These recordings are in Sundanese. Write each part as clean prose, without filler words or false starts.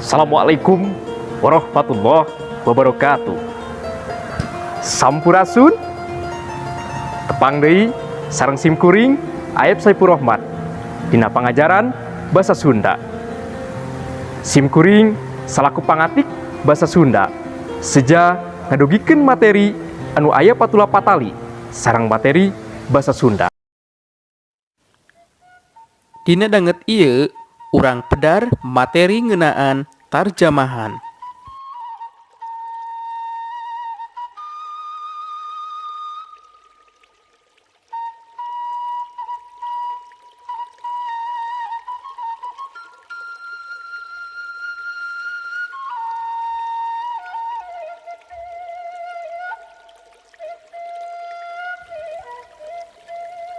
Assalamualaikum warahmatullahi wabarakatuh. Sampurasun. Tepang deui sareng simkuring Aep Saifur Rahmat dina pangajaran Basa Sunda. Simkuring salaku pangatik Basa Sunda seja ngadugikeun materi anu aya patula patali sareng materi Basa Sunda. Dina danget ieu urang pedar materi ngeunaan tarjamahan.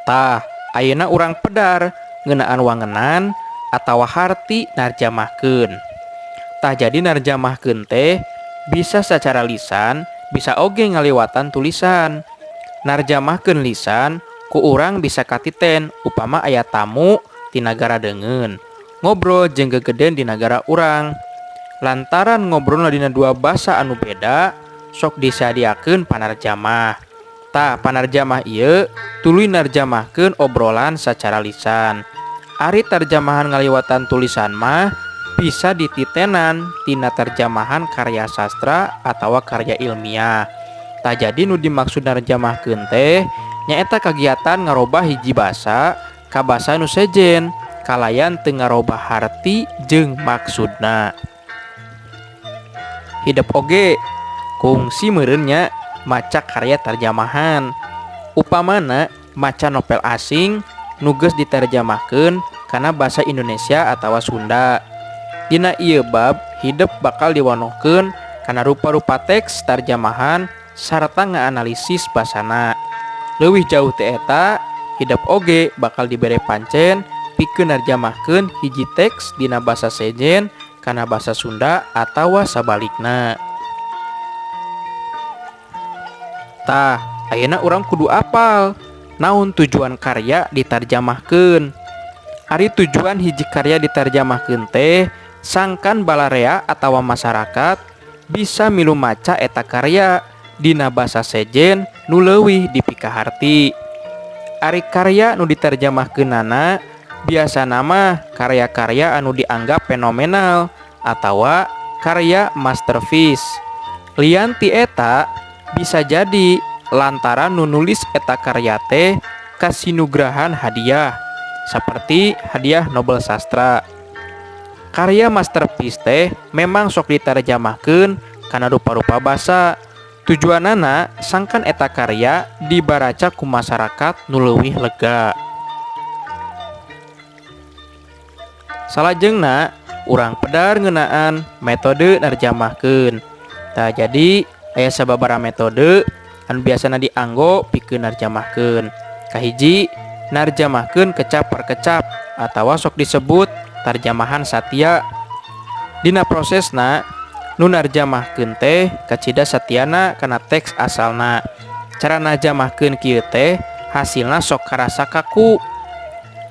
Tah, ayeuna urang pedar ngeunaan wangenan atawa harti narjamahkeun. Tah, jadi narjamahkeun teh bisa secara lisan, bisa oge ngaliwatan tulisan. Narjamahkeun lisan ku urang bisa katiten upama aya tamu ti nagara deungeun ngobrol jeung gegedeun di nagara urang. Lantaran ngobrolna dina dua basa anu beda, sok disadiakeun panarjamah. Tah, panarjamah ieu tuluy narjamahkeun obrolan sacara lisan. Ari tarjamahan ngaliwatan tulisan mah bisa dititenan tina terjemahan karya sastra atawa karya ilmiah. Tah, jadi nu dimaksud narjamahkeun teh nyaeta kagiatan ngarobah hiji basa ka basa nu sejen kalayan teu ngarobah harti jeung maksudna. Hidep oge kungsi meureun nya maca karya tarjamahan. Upamana maca novel asing nu geus diterjemahkeun kana basa Indonesia atawa Sunda. Dina ieu bab hidep bakal diwanohkeun kana rupa-rupa teks tarjamahan sarta ngaanalisis basana. Leuwih jauh ti eta, hidep oge bakal dibere pancen pikeun narjamahkeun hiji teks dina basa sejen kana basa Sunda atawa sabalikna. Tah, ayeuna urang kudu apal naon tujuan karya ditarjamahkeun. Ari tujuan hiji karya ditarjamahkeun teh sangkan balarea atawa masyarakat bisa milu maca eta karya dina basa sejen nu leuwih dipikaharti. Ari karya nu diterjemahkeunana biasana mah karya-karya anu dianggap fenomenal atawa karya masterpiece. Lian ti eta bisa jadi lantaran nu nulis eta karya teh kasinugrahan hadiah seperti hadiah Nobel Sastra. Karya masterpiece teh memang sok diterjemahkeun kana rupa-rupa basa. Tujuanana sangkan eta karya dibaraca ku masyarakat nu leuwih lega. Salajengna urang pedar ngeunaan metode nerjamahkeun. Tah, jadi aya sababaraha metode anu biasana dianggo pikeun nerjamahkeun. Kahiji, narjamahkeun kecap per kecap atawa sok disebut tarjamahan satia. Dina prosesna nu narjamahkeun teh kacida satiana kana teks asalna. Cara narjamahkeun kieu teh hasilna sok karasa kaku.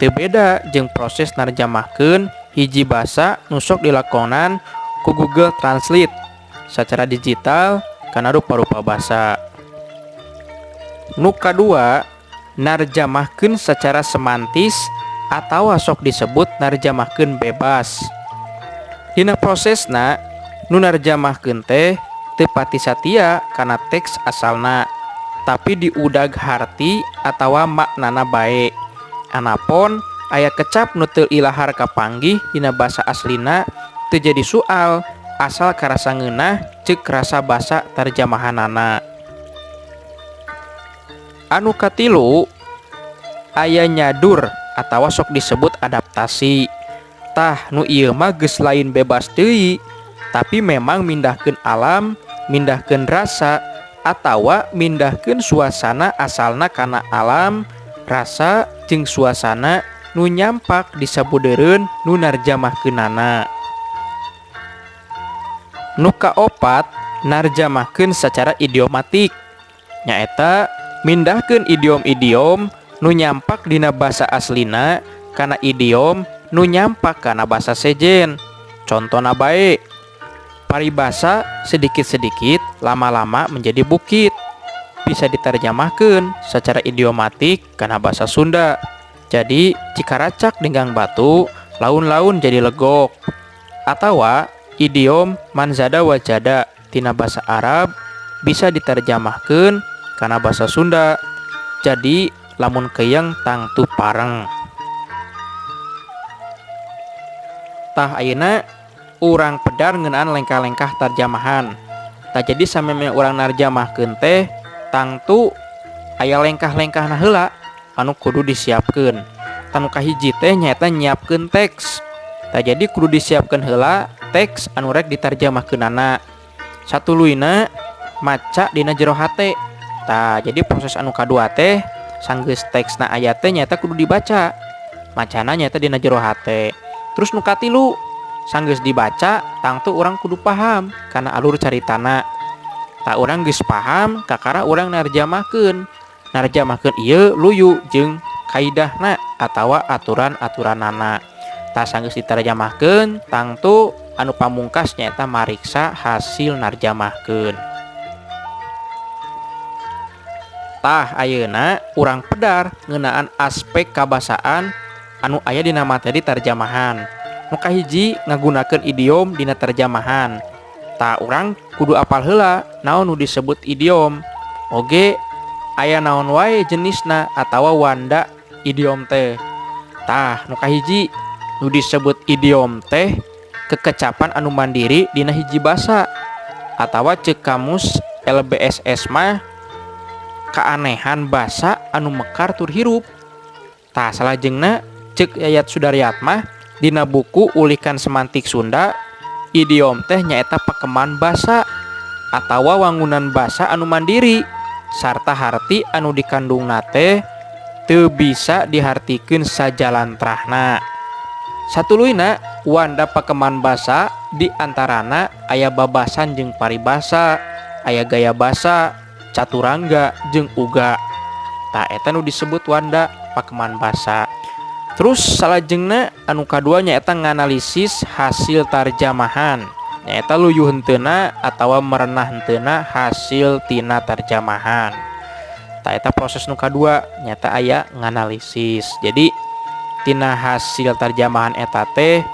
Teu beda jeung proses narjamahkeun hiji basa nu sok dilakonan ku Google Translate sacara digital kana rupa-rupa basa. Nu kadua, narjamahkeun secara semantis atawa sok disebut narjamahkeun bebas. Dina prosesna nu narjamahkeun teh teu pati satia kana teks asalna, tapi diudag harti atawa maknana bae. Anapon aya kecap nu teu ilahar kapanggih dina basa aslina teu jadi soal asal karasa ngeunah ceuk rasa basa tarjamahanana. Anu katilu, aya nyadur atawa sok disebut adaptasi. Tah, nu ieu mah geus lain bebas deui, tapi memang mindahkeun alam, mindahkeun rasa atawa mindahkeun suasana asalna kana alam, rasa jeung suasana nu nyampak disabudeureun nu narjamahkeunana. Nu kaopat, narjamahkeun secara idiomatik, nyaeta mindahkeun idiom-idiom nu nyampak dina basa aslina kana idiom nu nyampak kana basa sejen. Contona bae, paribasa sedikit-sedikit lama-lama menjadi bukit bisa diterjemahkan secara idiomatik kana bahasa Sunda. Jadi cikaracak dinggang batu, laun-laun jadi legok. Atawa idiom man zada wajada tina bahasa Arab bisa diterjemahkan kana bahasa Sunda. Jadi lamun keyeng tangtu pareng. Tah, ayeuna urang pedar ngeunaan lengkah-lengkah tarjamahan. Tah, jadi samemeh urang narjamahkeun teh tangtu aya lengkah-lengkahna heula anu kudu disiapkeun. Tah, nu kahiji teh nyaeta nyiapkeun teks. Tah, jadi kudu disiapkeun heula teks anu rek ditarjamahkeunana. Satuluyna maca dina jero hate. Tah, jadi proses anu kadua teh sanggeus teksna aya teh nyaeta kudu dibaca. Macana nyaeta dina jero hate. Terus nu katilu, sanggeus dibaca tangtu urang kudu paham kana alur caritana. Tah, urang geus paham, kakara urang narjamahkeun. Narjamahkeun ieu luyu jeung kaidahna atawa aturan-aturanana. Tah, sanggeus ditarjamahkeun tangtu anu pamungkas nyaeta mariksa hasil narjamahkeun. Tah, ayeuna urang pedar ngeunaan aspek kabasaan anu aya dina materi tarjamahan. Nu kahiji, ngagunakeun idiom dina terjemahan. Tah, urang kudu apal heula naon nu disebut idiom. Oge aya naon wae jenisna atawa wanda idiom teh. Tah, nu kahiji, nu disebut idiom teh kekecapan anu mandiri dina hiji basa, atawa ceuk kamus LBSS mah keanehan basa anu mekar tur hirup. Tah, salajengna ceuk Yayat Sudaryatma dina buku Ulikan Semantik Sunda, idiom teh nyaeta pakeman basa atawa wangunan basa anu mandiri sarta harti anu dikandungna teh teu bisa dihartikeun sajalantrahna. Satuluyna, wanda pakeman basa di antarana aya babasan jeung paribasa, aya gaya basa, caturangga jeung uga. Tah, eta nu disebut wanda pakeman basa. Terus salajengna anu kadua nyaeta nganalisis hasil tarjamahan. Nyaeta luyu henteuna atawa merenah henteuna hasil tina tarjamahan. Tah, eta proses nu kadua nyaeta aya nganalisis. Jadi tina hasil tarjamahan eta teh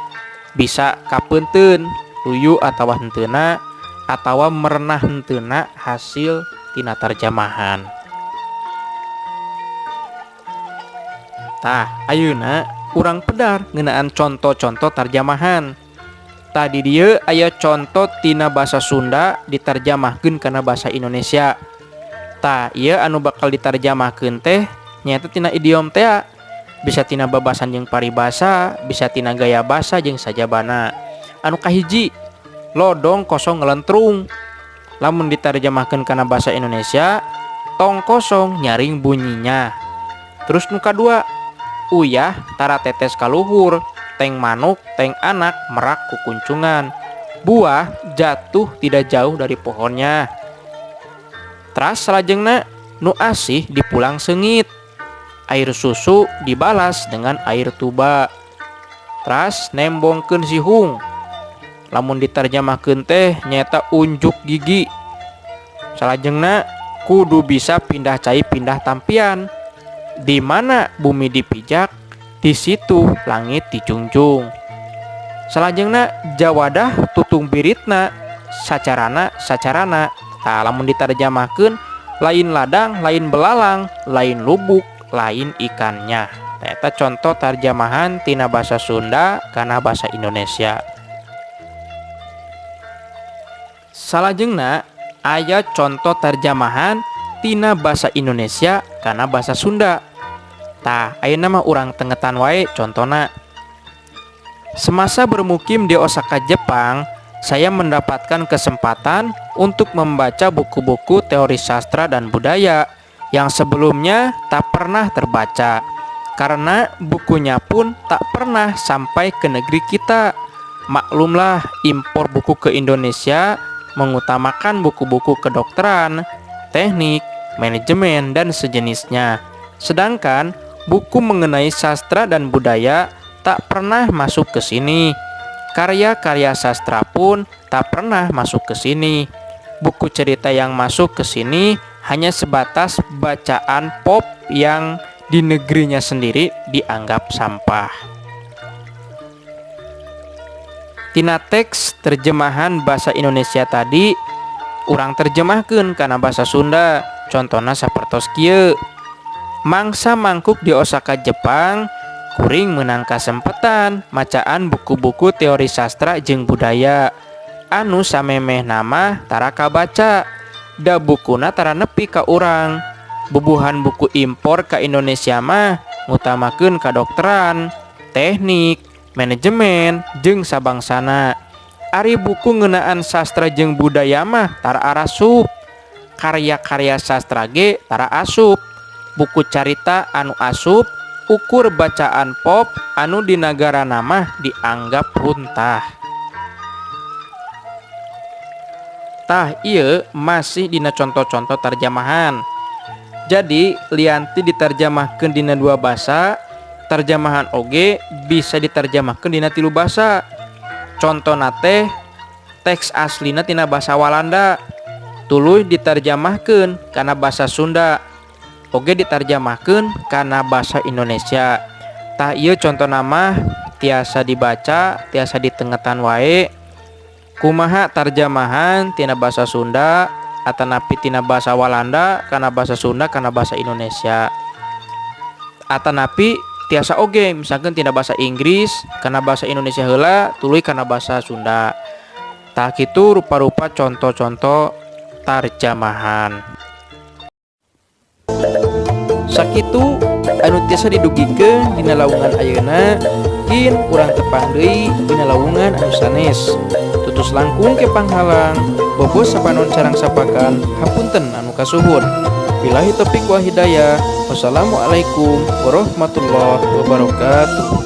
bisa kapeunteun luyu atawa henteuna atawa merenah henteuna hasil tina tarjamahan. Tah, ayeuna urang pedar ngeunaan conto-conto tarjamahan. Tadi dieu aya conto tina basa Sunda ditarjamahkeun kana basa Indonesia. Tah, ieu anu bakal ditarjamahkeun teh nyaeta tina idiom teh, bisa tina babasan jeung paribasa, bisa tina gaya basa jeung sajabana. Anu kahiji, lodong kosong ngelentrung. Lamun ditarjamahkeun kana basa Indonesia, tong kosong nyaring bunyinya. Terus nu kadua, uyah tara tetes kaluhur, teng manuk teng anak merak kukuncungan. Buah jatuh tidak jauh dari pohonnya. Teras salajengna, nu asih dipulang seungit. Air susu dibalas dengan air tuba. Teras nembongkeun sihung. Lamun diterjemahkeun teh nyaeta unjuk gigi. Salajengna kudu bisa pindah cai pindah tampian. Di mana bumi dipijak, di situ langit dijunjung. Salajengna jawadah tutung biritna sacarana sacarana. Tah, lamun diterjemahkeun lain ladang, lain belalang, lain lubuk, lain ikannya. Tah, eta contoh tarjamahan tina bahasa Sunda kana bahasa Indonesia. Salajengna aya contoh tarjamahan tina bahasa Indonesia kana bahasa Sunda. Tah, ayeuna mah urang tengetan wae contona. Semasa bermukim di Osaka, Jepang, saya mendapatkan kesempatan untuk membaca buku-buku teori sastra dan budaya yang sebelumnya tak pernah terbaca karena bukunya pun tak pernah sampai ke negeri kita. Maklumlah, impor buku ke Indonesia mengutamakan buku-buku kedokteran, teknik, manajemen, dan sejenisnya. Sedangkan buku mengenai sastra dan budaya tak pernah masuk ke sini. Karya-karya sastra pun tak pernah masuk ke sini. Buku cerita yang masuk ke sini hanya sebatas bacaan pop yang di negerinya sendiri dianggap sampah. Tina teks terjemahan bahasa Indonesia tadi urang terjemahkan kana bahasa Sunda. Contohna sapertos kieu: Mangsa mangkuk di Osaka, Jepang, kuring menang kasempetan macaan buku-buku teori sastra jeung budaya anu samemehna mah tara kabaca da bukuna tara nepi ka urang. Bubuhan buku impor ka Indonesia mah ngutamakeun kadokteran, teknik, manajemen jeung sabangsana. Ari buku ngeunaan sastra jeung budaya mah tara arasup. Karya-karya sastra ge tara asup. Buku carita anu asup ukur bacaan pop anu di nagarana mah dianggap runtah. Tah, ieu masih dina contoh-contoh terjemahan. Jadi lian ti diterjemahkeun dina dua basa, terjemahan oge bisa diterjemahkeun dina tilu basa. Contona teh teks aslina tina basa Walanda, tuluy diterjemahkeun kana basa Sunda, oge diterjemahkeun kana basa Indonesia. Tah, ieu contona mah tiasa dibaca, tiasa ditengetan wae kumaha tarjamahan tina basa Sunda atanapi tina basa Walanda kana basa Sunda kana basa Indonesia. Atanapi tiasa oge misalkan tina bahasa Inggris kana bahasa Indonesia heula, tuluy kana bahasa Sunda. Tah, kitu rupa-rupa contoh-contoh tarjamahan. Sakitu anu tiasa didugikeun dina lawungan ayeuna. Kin urang tepang deui dina lawungan anu sanes. Tutus langkung ke panghalang, bobos sapanon carang sapakan, hapunten anu kasuhun. Billahi taufik wal hidayah. Wassalamualaikum warahmatullahi wabarakatuh.